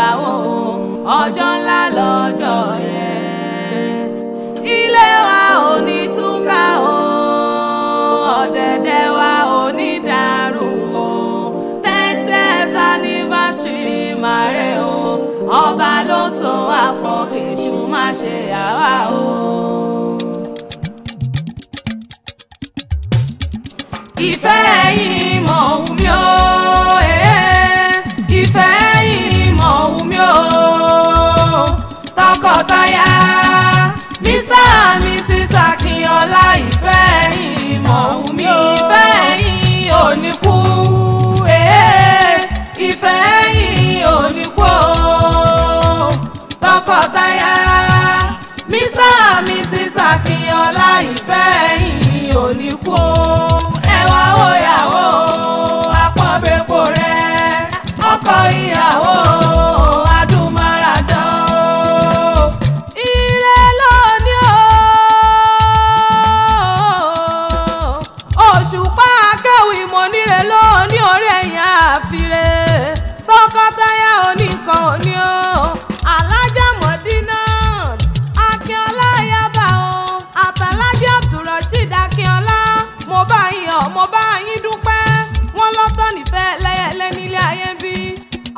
ṣègbéyàwó, ọjọ́ ńlá lọ́jọ́ yẹn. Ilé wa ò ní túká o, ọ̀dẹ̀dẹ̀ wa ò ní dàrú o. 30th anniversary màrè o, ọba ló so àpọ̀ kèṣù má ṣe àwa o. Ìfẹ́ yìí mọ̀ wù mí o, ìfẹ́ yìí mọ̀ wù mí o. Tọkọtaya Mr. and Mrs. Akínọlá, ìfẹ́ yìí mọ̀ wù mí o. Ìfẹ́ yìí ò ní kú, ìfẹ́ yìí ò ní kú o. Tọkọtaya Mr. and Mrs. Akínọlá, ìfẹ́ yìí ò ní kú o. Ẹ wá wo ìyàwó apọ́nbẹ́pọ̀ rẹ̀, ọkọ ìyàwó adúmáradán. Ire lónìí o, òṣùpá akéwì mo níre lónìí, orí ẹ̀yìn àfiré. Tọkọtaya oníkan òní o, Alájà Mọ̀dínàt Akínọlá Yaba o, àtàlájà Abdulrasheed Akínọlá, mo bá yín ọ̀, mo bá yín dúpẹ́. Wọ́n lọ́tọ̀ nífẹ̀ẹ́ lẹ́yẹlé nílé ayé ń bí,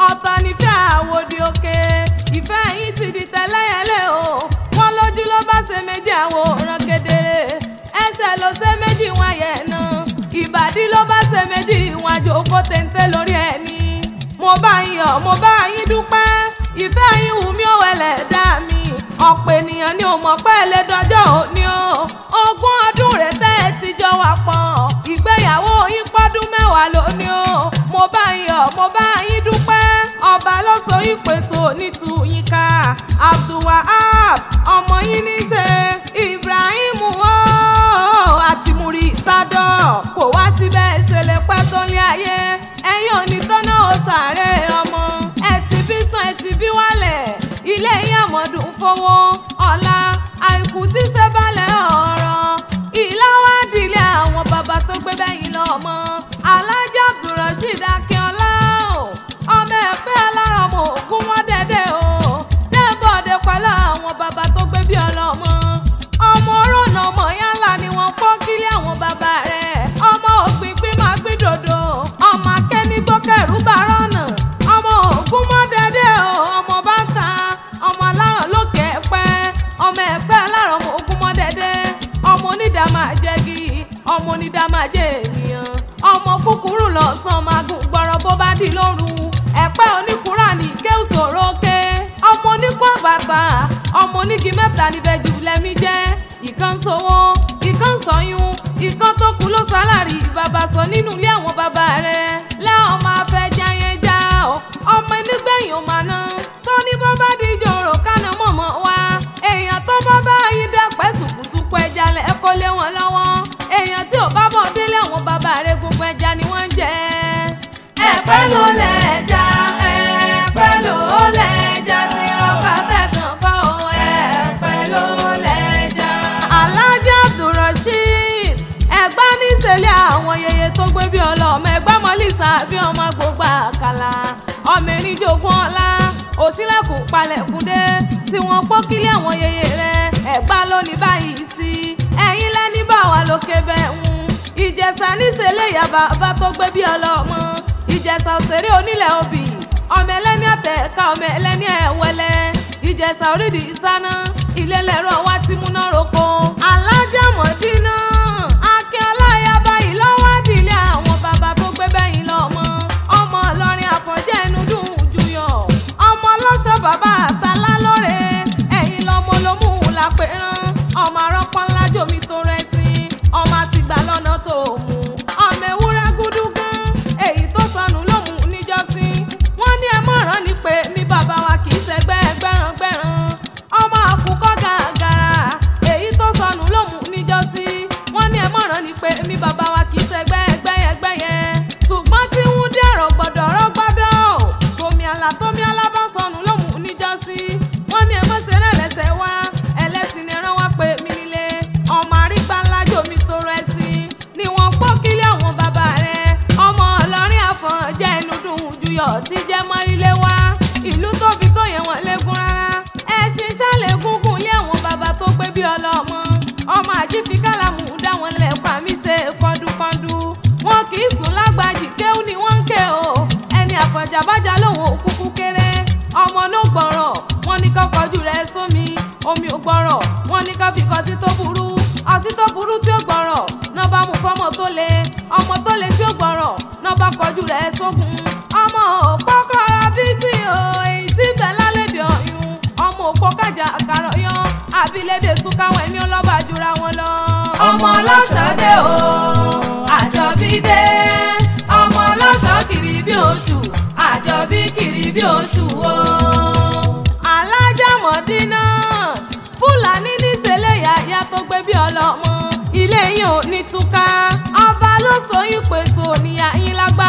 ọ̀tọ̀ nífẹ̀ẹ́ àwòdì òkè. Ìfẹ́ yín ti di tẹ́lẹ̀yẹlé o. Wọ́n lójú ló bá ṣe méjì àwòrán kedere, ẹsẹ̀ ló ṣe méjì wọn yẹ̀ náà, ìbàdí ló bá ṣe méjì wọn àjòkó téńté lórí ẹni. Mo bá yín ọ̀, mo bá yín dúpẹ́. Ìfẹ́ yín wù mí ò ẹlẹ́dàá mi. Ọ̀pọ̀ ènìyàn ni ò mọ̀ pé ẹlẹ́dọ́jọ́ òní o. 20 ọdún rẹ̀ tẹ́ ẹ ti jọ wà pọ̀, ìgbéyàwó yín pọ́dún 10 lónìí o. Mo bá yín ọ̀, mo bá yín dúpẹ́. Ọba ló sọ yín pèsè onítù yín ká. Abdulwahab ọmọ yín ní ṣe, Ibrahim o àti Muritadọ, kò wá síbẹ̀ ṣẹlẹ̀ pẹ́ tó ní ayé. Ẹ̀yin ò ní tọ́nà ó sàárẹ̀ ọmọ, ẹ ti bí sàn, ẹ ti bí wálẹ̀. Ilé yín àmọ̀dún fowó ọ̀la, àìkú tí ṣe balẹ̀ ọ̀rọ̀. Ìlàwádìílé àwọn bàbá tó gbé bẹ́yìn lọ́mọ. Alájà Abdulrasheed Akínọlá o, ọmọ ẹ̀pẹ́ alára ọmọ ògún wọn dẹ́dẹ́ o. Dẹ́bọ̀dé pẹ̀lú àwọn bàbá tó gbé bí ọlọ́mọ. Ọmọ ọ̀rọ̀nà ọmọ yálà ni wọ́n pọ́ kílé àwọn bàbá rẹ̀. Ọmọ òpinpin máa gbé dòdò, ọmọ akẹ́nigbọ́kẹ̀rú bá rọ̀nà. Ọmọ ògún mọ́ dẹ́dẹ́ o, ọmọ bá ń ta, ọmọ aláràn lókè ẹ̀pẹ́, ọmọ ẹ̀pẹ́ aláràn ọmọ ògún mọ́ dẹ́dẹ́. Ọmọ onídàá máa jẹ́gi, ọmọ onídàá máa jẹ́ ènìyàn. Ọmọ kúkúrú lọ́sàn máa gùn gbọ́rọ̀ bó bá di lóru. Ẹ̀pẹ́ oníkúrà ní kéwùsòro ké. Ọmọ oníkú àbàtà, ọmọ onígi mẹ́ta níbẹ̀ jù lẹ́mí jẹ́. Ìkan sowó, ìkan sọyún, ìkan tó kú ló sálárì bàbá sọ nínú ilé àwọn bàbá rẹ̀. Lẹ́ọ̀ máa fẹ́ jayẹn já o, ọmọ nígbẹ̀yìn ò máa ná. Tó ní bó bá di jòrò kánà mọ̀mọ́ wa. Èèyàn tó bá bá yín dẹ́pẹ́ sùkùsùkù ẹja lẹ̀ kó lé wọn lọ́wọ́. Èèyàn tí ò bá bọ̀ délé àwọn bàbá rẹ̀ gbogbo ẹja ni wọ́n ń jẹ. Ẹ̀pẹ́ ló lẹja, ẹ̀pẹ́ ló lẹja tí rọ́bà fẹ́ kàn kọ́ o, ẹ̀pẹ́ ló lẹja. Alájà Abdulrasheed ẹ̀gbá níṣẹ̀lẹ̀ àwọn yeye tó gbé bí ọlọ́mọ, ẹ̀gbá mọ́lísà bí ọmọ gbogbo àkàlà. Ọmọ erin jogún ọlá, òṣìlẹ̀kùn palẹ̀kùn dé tí wọ́n pọ́ kílé àwọn yeye rẹ̀. Ẹ̀gbá ló ní báyìí sí, ẹ̀yin lẹ́ni bá wà lókè bẹ́ẹ̀ ń. Ìjẹ̀ṣà níṣẹ̀lẹ̀ ìyá bàbá tó gbé bí ọlọ́mọ. Ìjẹ̀ṣà òṣèré onílẹ̀ obì, ọmọ ẹlẹ́ni àtẹ̀ka, ọmọ ẹlẹ́ni ẹ̀wẹ́lẹ́. Ìjẹ̀ṣà orídìí ìsáná, ilé lẹ́rọ wá ti múná roko. Alájà Mọ̀dínà Akínọlá Yaba ìlọ́wádìílé àwọn bàbá tó gbé bẹ́yìn lọ́mọ. Ọmọ Ìlọrin àfọ̀njẹ́ ẹnu dùn juyọ̀, ọmọ ọlọ́ṣọ́ bàbá àtàlá lóore. Ẹ̀yin lọ́mọ ló mú un lápẹ̀rán, ọmọ arọ́pọ̀ ńlá jomi tó rẹ̀ sí, ọmọ àsìgbà lọ́nà tó mú, ọmọ ewúrẹ́ gúdú gan, èyí tó sọnù ló mú níjọ́sí. Wọ́n ní ẹ mọ̀ràn ni pé mi bàbá wa kì í ṣẹgbẹ́ gbẹ̀ràngbẹ̀ràn, ọmọ àkùkọ gàgàrà, èyí tó sọnù ló mú níjọ́sí. Wọ́n ní ẹ mọ̀ràn ni pé mi bàbá wa kì í ṣẹgbẹ́ gbẹ́yẹgbẹ́yẹ. Ṣùgbọ́n tí ń dẹ̀rọ̀ gbọ́dọ̀ rọ́gbọ́dọ̀, tómi àlà tómi àlà bá sọnù ló mú níjọ́sí. Wọ́n ní ẹ mọ̀ ṣe rẹ̀ lẹ́sẹ̀ wá, ẹlẹ́sìn ni ẹran wá pé mi nílé. Ọmọ àríkà gbọ́rọ̀. Wọ́n ní ká fi kọ́ ọtí tó burú, ọtí tó burú tí ó gbọ́rọ̀. Náà bá mú fọ́mọ tó le, ọmọ tó le tí ó gbọ́rọ̀. Náà bá kọjú rẹ̀ sógun. Ọmọ òpókọ̀rọ̀ bíi tí o, èyí tí ń bẹ lálédè Ọ̀yún. Ọmọ òpó kájà àkàrọ̀ yan, àbílédè súnkáwọn ẹni ọlọ́ba jura wọn lọ. Ọmọ ọlọ́ṣọ́ dé o, àjọbí dé. Ọmọ ọlọ́ṣọ́ kiri bí oṣù, àjọbí kiri bí oṣù o. Alájà Mọ̀dínàt, Fúlàní níṣẹ́lẹ̀ yàyà tó gbé bí ọlọ́mọ. Ilé yín ò ní túká, ọba ló sọ yín pèsè òníyà yín lágbára.